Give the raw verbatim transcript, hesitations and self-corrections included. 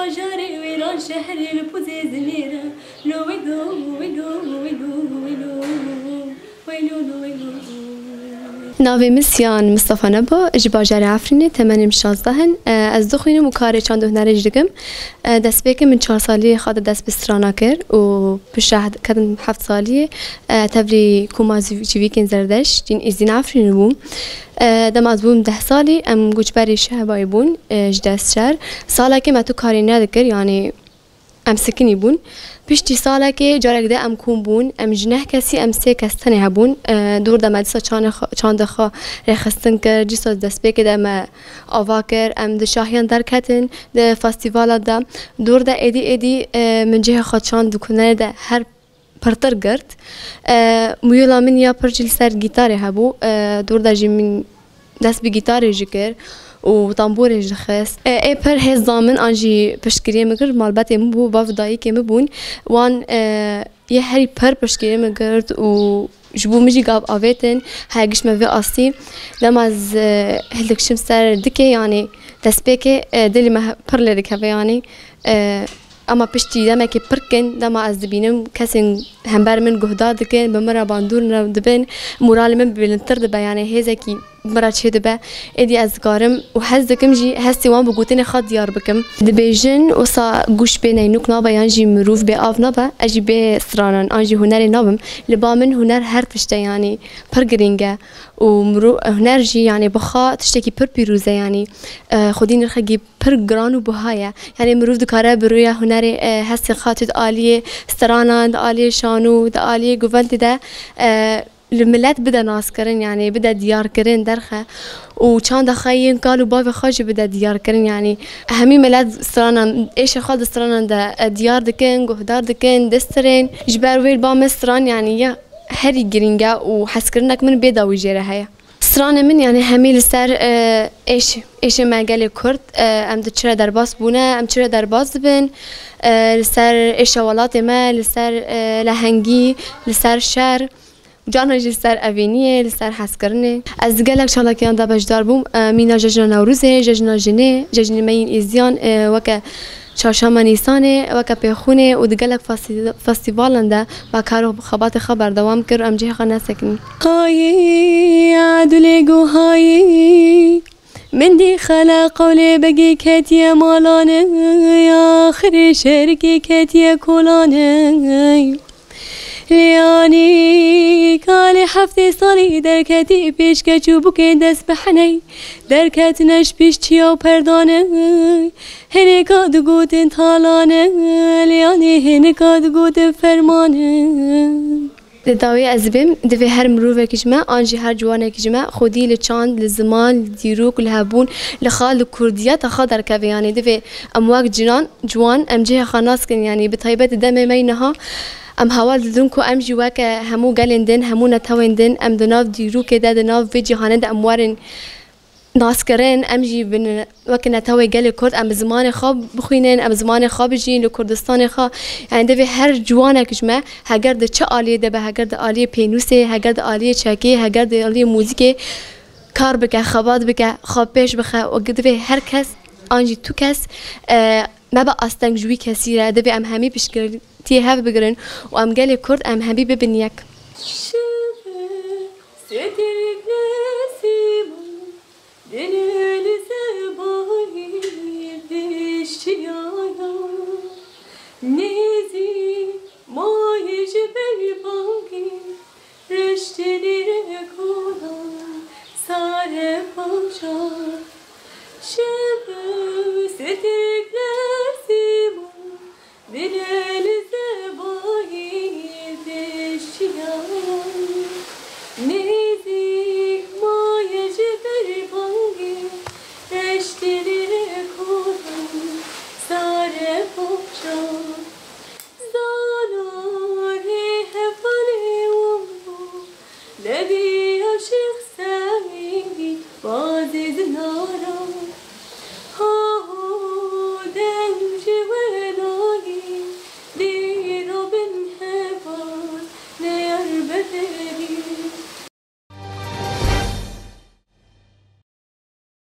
Bajarê wêran şehrê li pûzê zimêre. Lo wêlo, wêlo, wêlo, wêlo. Wêlo, lo wêlo. Navê min Siyan Mistefa Nebo, ji bajarê Efrînê, temenê min şazdeh in. E, ez dixwînim û karê çand û hunerê jî dikim. E, destpêkê min çar saliyê xwe de dest bi strana kir û bi şeh ketim heft saliyê, e, tevlî koma zîv-, civîkên Zerdeşt yên Êzîdî Efrînê bûm. E, dema ez bûm deh salî, em goçberê Şehbayê bûn, e, ji dest şer. Salekê me tu karê nedikir, yanî em sikinî bûn. Piştî salekê carek de em kom bûn, em ji neh kesî em sê kes tenê hebûn. E, dor de me dîsa çanê xwe, çandê xwe rêxistin kir, dîsa destpêkê de me ava kir, em di şahiyan derketin, di festîvala de. Dor de êdî êdî, e, min cihê xwe çand û hunerê de her pirtir girt. E, mûyûla min ya pir jî li ser gîtarê hebû. E, dor de jî min dest bi gîtarê jî kir û tamborê jî dixist. E, ê pir hêz da min an jî piştgiriyê min kir, malbetê min bû, bav dayikê min bûn. Wan, e, yê herî pir piştgiriyê min girt û ji bo min jî gav avêtin, her giş me vê astî. Dema ez, e, hildikişim ser dikê, yanî destpêkê, e, dilê me he-, pir lê dikeve, yanî, e, Ema piştî demekê pir kin, dema ez dibînim kesên hember min guhdar dikin, bi min re bandor re dibin, moralê min bilindtir dibe, yanî hêzekî bi min re çêdibe. Êdî ez dikarim û hez dikim jî hestê wan bi gotinê xwe diyar bikim. Dibêjin, wisa gûş bê neynûk nabe yan jî mirov bê av nabe, ez jî bê stranan an jî hunerê nabim. Li ba min huner her tişt e, yanî pir girîng e. Û mirov, huner jî, yanî bi xwe tiştekî pir pîroz e, yanî, e, xwedî nirxekî pir giran û buha ye. Yanî mirov dikare bi rûya hunerê, e, hestê xwe tê di aliyê stranan, di aliyê şano, di aliyê govendê de, e, li milet bide naskirin, yanî bide diyarkirin derxe û çanda xwe yên kal û bavê xwe jî bide diyarkirin. Yanî hemî milet stranan, êşê xwe di stranan de, e, diyar dikin, guhdar dikin, distirên. Ji ber wê li ba me stran, yanî ya herî girîng e û hezkirinek min bê dawî jê re heye. Stranê min, yanî hemî li ser, e, êş, êşê me gelê Kurd, e, em di çi re derbas bûne, em çi re derbas dibin, e, li ser êşa welatê me, li ser, e, lehengî, li ser şer, carna jî li ser evîniyê, li ser hezkirinê. Ez di gelek çalakiyan de beşdar bûm, e, mîna Cejna Newrozê, Cejna Jinê, cejnê me yên Êziyan, e, weke Çarşema Nîsanê, weke pêxûnê û di gelek festî-, festîvalan de me kar û xebatê xwe berdewam kir û em cihê xwe nesekinî. Hayî, edulê guhayî, min dî xele qewlê begî ketiye malanê, axirê şerikê ketiye kolanê. Liyanî kalê heftê salî derketî pêşkeç û bûkê dest bi heney derketine ji pêş çiya û perdanê. Hinêka digotin talanê, liyanî hinêka digotin fermanê. Di dawiyê ez bêm, divê her mirovek ji me, an jî her ciwanek ji me xwedî li çand, li ziman, li dîrok, li hebûn, li xal, li kurdiyeta xwe derkeve. Yanî divê em wek cinan, ciwan, em cihê xwe nas kin. Yanî bi taybet di demê me yî niha, em heval didin ku em jî weke hemû gelên din, hemû netewên din, em di nav dîrokê de, di nav vê cîhanê de em werin naskirin, em jî bin weke netewê gelê Kurd, em bi zimanê xwe bixwînin, em bi zimanê xwe bijîn li Kurdistanê xwe. Yanî divê her ciwanek ji me, heger di çi aliyê de be, heger di aliyê pênûsê, heger di aliyê çekê, heger di aliyê muzîkê kar bike, xebat bike, xwe pêş bixe û divê her kes, an jî tu kes, e, mebe asteng ji wî kesî re, divê em hemî piştgirtiyê hev bigirin û em gelê Kurd em hemî bibin yek. Şev e, setirek nesîm û Dilê li zebayî diştiyaya, nêzî mayê ji ber bangî, reştê lêre kolan sare paşa. Şev setirek nesîm û Dilê li zebayî diştiya, nêzîk maye ji ber bangê, reştê lê kolan sare paşa. Zana hê hevalê wan bû, Levî ya Şêx Seîdî bazê zinara. Ha ho dem ji welayî dîro bin heval neyar bede.